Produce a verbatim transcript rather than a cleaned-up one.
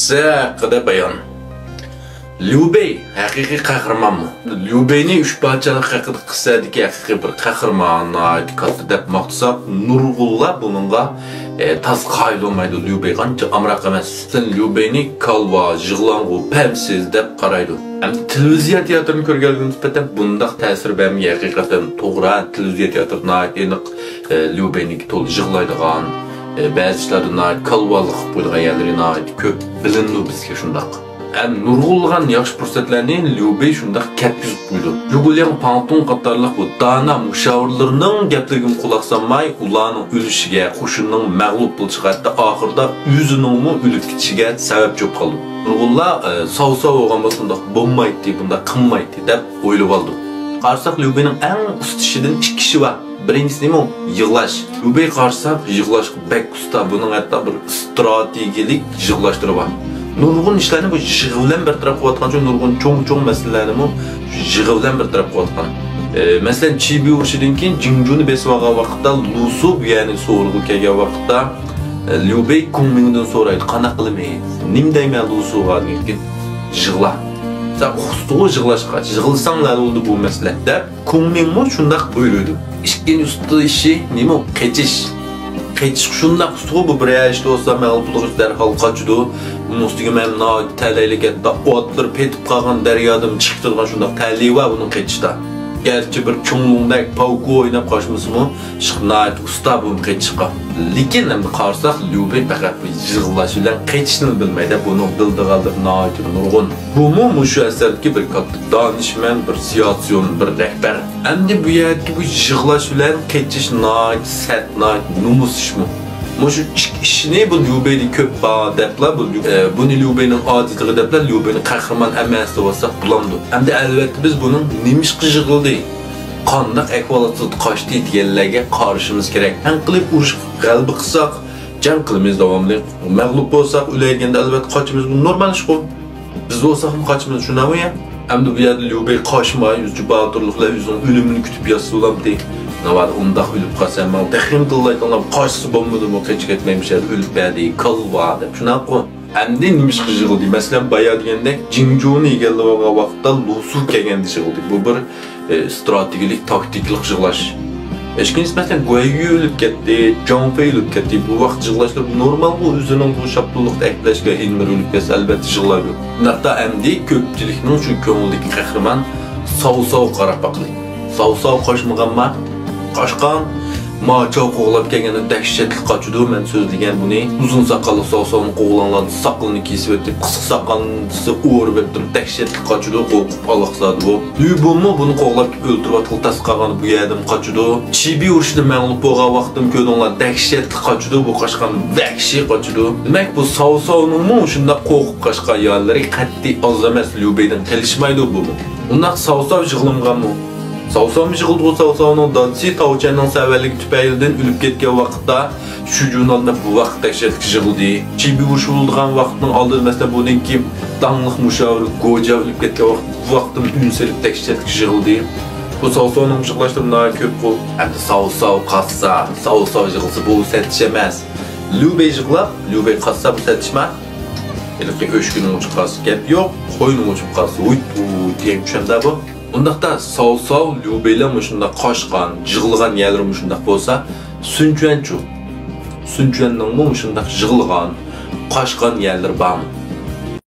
قىسسە ھەققىدە بايان. ليۇ بېي ھەقىقىي قەھرىمانمۇ؟ ليۇ بېينى ئۈچ پادىشاھلىق ھەققىدە قىسسەدىكى ھەقىقىي بىر قەھرىمان، ناھايىتى كاتتا دەپ ماختىساق، نۇرغۇنلار بۇنىڭغا، ئە، تاس قايىل بولمايدۇ. ليۇ بېي قانچە ئامراق ئەمەس. ليۇ بېينى كالۋا، يىغلاڭغۇ، پەمسىز دەپ قارايدۇ. ئەمدى تېلېۋىزىيە تىياتىرىنى كۆرگەنلىككە نىسبەتەن بۇنداق تەسىر بەرمىگەن. ھەقىقەتەن توغرا، تېلېۋىزىيە تىياتىرى ناھايىتى ئېنىق، ئە، ليۇ بېينىڭكى تولا يىغلايدىغان، ئە، بەزى ئىشلاردا ناھايىتى كالۋالىق قىلىپ قويىدىغان يەرلىرى ناھايىتى كۆپ بىلىنىدۇ بىزگە شۇنداق. ھەم نۇرغۇنلىغان ياخشى پۇرسەتلەرنى ليۇ بېي شۇنداق كەتكۈزۈپ قويىدۇ. جۇگۇلياڭ پاڭتۇڭ قاتارلىق بۇ دانا مۇشاۋىرلىرىنىڭ گەپلىرىگىمۇ قۇلاق سالماي، ئۇلارنىڭ ئۆلۈشىگە، قوشۇننىڭ مەغلۇپ بولۇشىغا، ھەتتا ئاخىرىدا ئۆزىنىڭمۇ ئۆلۈپ كېتىشىگە سەۋەبچى بولۇپ قالىدۇ. نۇرغۇنلار، ئە، ساۋ-ساۋ بولغان بولسا، بۇنداق بولمايتتى، بۇنداق قىلمايتتى دەپ ئويلىۋالىدۇ. قارىساق، ليۇ بېينىڭ ئەڭ ئۇستا ئىشىدىن ئىككى ئىشى بار. بىرىنچىسى نېمە ئۇ؟ يىغلاش. ليۇ بېي قارىساق، يىغلاشقا بەك ئۇستا. بۇنىڭ ھەتتا بىر ئىستراتېگىيەلىك يىغلاشلىرى بار. نۇرغۇن ئىشلارنى بۇ يىغا بىلەن بىر تەرەپ قىلىۋاتقان، چۈنكى نۇرغۇن چوڭ-چوڭ مەسىلىلەرنىمۇ يىغا بىلەن بىر تەرەپ قىلىۋاتقان. ئە، مەسىلەن، چى بىي ئۇرۇشىدىن كېيىن جىڭجۇنى بېسىۋالغان ۋاقىتتا، لۇسۇ بۇ يەرنى سورىغىلى كەلگەن ۋاقىتتا، ئە، ليۇ بېي كۇڭ مىڭدىن سورايدۇ، قانداق قىلىمىز؟ نېمە دەيمەن لۇسۇغا دېگەن، يىغلا. سەن ئۇستىغۇ يىغلاشقا، يىغلىساڭ ھەل بولىدۇ بۇ مەسىلە، دەپ، كۇڭ مىڭمۇ شۇنداق بۇيرۇيدۇ. ئىككىنچى ئۇستا ئىشى نېمە؟ قېچىش. قېچىش شۇنداق ئۇستىغۇ، بۇ بىرەر ئىشتا بولسا مەغلۇپ بولغۇچى دەرھال قاچىدۇ. ئۇنىڭ ئۈستىگە مەن ناھايىتى تەلەيلىك، ھەتتا ئوتلىرى پېتىپ قالغان دەريادىن چىقىپ تۇرغان شۇنداق تەلىيى بار بۇنىڭ قېچىشتا. گەرچە بىر چوڭ لۇڭدەك پاۋكۇ ئويناپ قاچمىسىمۇ، شۇ ناھايىتى ئۇستا بۇ قېچىشقا. لېكىن ئەمدى قارىساق، ليۇ بېي پەقەت بۇ يىغلاش بىلەن قېچىشنى بىلمەيدۇ، بۇنىڭ بىلىدىغانلىرى ناھايىتى نۇرغۇن. بۇمۇ مۇشۇ ئەسەردىكى بىر كاتتا دانىشمەن، بىر سىياسىيون، بىر رەھبەر. ئەمدى بۇ يەردىكى بۇ يىغلاش بىلەن قېچىش ناھايىتى سەت، ناھايىتى نومۇس ئىشمۇ؟ مۇشۇ ئىككى ئىشنى بۇ ليۇ بېيدە كۆپ بار دەپلا، بۇ ليۇ-، ئە، بۇنى ليۇ بېينىڭ ئاجىزلىقى دەپلا، ليۇ بېينى قەھرىمان ئەمەس دەۋاتساق بولامدۇ؟ ئەمدى ئەلۋەتتە بىز بۇنىڭ نېمىشقا يىغلىدى، قانداق ئەھۋالاتتا قاچتى دېگەنلەرگە قارىشىمىز كېرەك. جەڭ قىلىپ ئۇرۇش غەلىبە قىلساق، جەڭ قىلىمىز داۋاملىق. مەغلۇپ بولساق، ئۆلەلىگەندە ئەلۋەتتە قاچىمىز، بۇ نورمال ئىشقۇ. بىز بولساقمۇ قاچىمىز، شۇنداقمۇ يا؟ ئەمدى بۇ يەردە ليۇ بېي قاچماي، ئۆزىچە باتۇرلۇق بىلەن ئۆزىنىڭ ئۆلۈمىنى كۈتۈپ ياتسا بولامتى؟ ناۋادا ئۇنداق ئۆلۈپ قالسا، ماڭا تېخىمۇ تىللايدىغانلار، قاچسا بولمىدىمۇ، قېچىپ كەتمەيمىش، ئۆلۈپ بەردى، كالۋا دەپ، شۇنداققۇ؟ ئەمدى نېمىشقا يىغلىدى؟ مەسىلەن، بايا دېگەندەك، جىڭجۇنى ئىگىلىۋالغان ۋاقىتتا لۇسۇ كەلگەندە يىغلىدى. بۇ بىر، ئە، ئىستراتېگىيەلىك، تاكتىكىلىق يىغلاش. ئىككىنچىسى، مەسىلەن، گۇەييۈ ئۆلۈپ كەتتى، جاڭ فېي ئۆلۈپ كەتتى. بۇ ۋاقىت يىغلاشلار نورمالغۇ، ئۆزىنىڭ بۇ شاپتۇللۇقتا ئەيىبلەشكە ئىنىمىر ئۆلۈپ كەتسە، ئەلۋەتتە يىغلايدۇ. ئۇنداقتا ئەمدى كۆپچىلىكنىڭ شۇ كۆڭلىدىكى قەھرىمان ساۋساۋغا قاراپ باقىلى. ساۋساۋ قاچمىغانما؟ قاچقان. ماچاۋ قوغلاپ كەلگەندە دەھشەتلىك قاچىدۇ، مەن سۆزلىگەن بۇنى. ئۇزۇن ساقاللىق ساۋساۋنى قوغلاڭلار، ساقىلىنى كېسىۋېتىپ، قىسقا ساقالنى ئورىۋېتىپ تۇرۇپ دەھشەتلىك قاچىدۇ، قورقۇپ ئالاقسىزادى بۇ. ليۇ بېيمۇ بۇنى قوغلاپ كېلىپ ئۆلتۈرۈۋاتقىلى تاس قالغان بۇ يەردىمۇ قاچىدۇ. چى بىي ئۇرۇشىدا مەغلۇپ بولغان ۋاقتىمۇ كۆردۈڭلار، دەھشەتلىك قاچىدۇ، بۇ قاچقان ۋەھشىي قاچىدۇ. دېمەك، بۇ ساۋساۋنىڭمۇ شۇنداق قورقۇپ قاچقان يەرلىرى قەتئىي ئاز ئەمەس، ليۇ بېيدىن قېلىشمايدۇ بۇمۇ. ئۇنداق ساۋساۋ يىغلىمىغانمۇ؟ ساۋساۋمۇ يىغلىدىغۇ، ساۋساۋنىڭ دادىسى تاۋچيەننىڭ سەۋەنلىكى تۈپەيلىدىن ئۆلۈپ كەتكەن ۋاقىتتا شۇ جۇنالنى بۇ ۋاقىت دەھشەتلىك يىغلىدى. چى بىي ئۇرۇشى بولىدىغان ۋاقىتنىڭ ئالدىدا، مەسىلەن، بۇنىڭكى داڭلىق مۇشاۋىر گوجيا ئۆلۈپ كەتكەن ۋاقىت، بۇ ۋاقىتتىمۇ ئۈن سېلىپ دەھشەتلىك يىغلىدى. بۇ ساۋساۋنىڭ يىغلاشلىرى ناھايىتى كۆپقۇ. ئەمدى ساۋساۋ قاچسا، ساۋساۋ يىغلىسا بۇ سەت ئىش ئەمەس. ليۇ بېي يىغلاپ، ليۇ بېي قاچسا بۇ سەت ئىشما؟ ھېلىقى ئۆچكىنىڭ ئۇچۇپ قالسا گەپ يوق، قوينىڭ ئۇچۇپ قالسا ھۇيت ھۇيت دېگەن چۈشەندە بۇ. ئۇنداقتا ساۋساۋ، ليۇ بېيلەر مۇشۇنداق قاچقان، يىغلىغان يەرلىرى مۇشۇنداق بولسا، سۈنچۈەنچۇ؟ سۈنچۈەننىڭمۇ مۇشۇنداق يىغلىغان، قاچقان يەرلىرى بارمۇ؟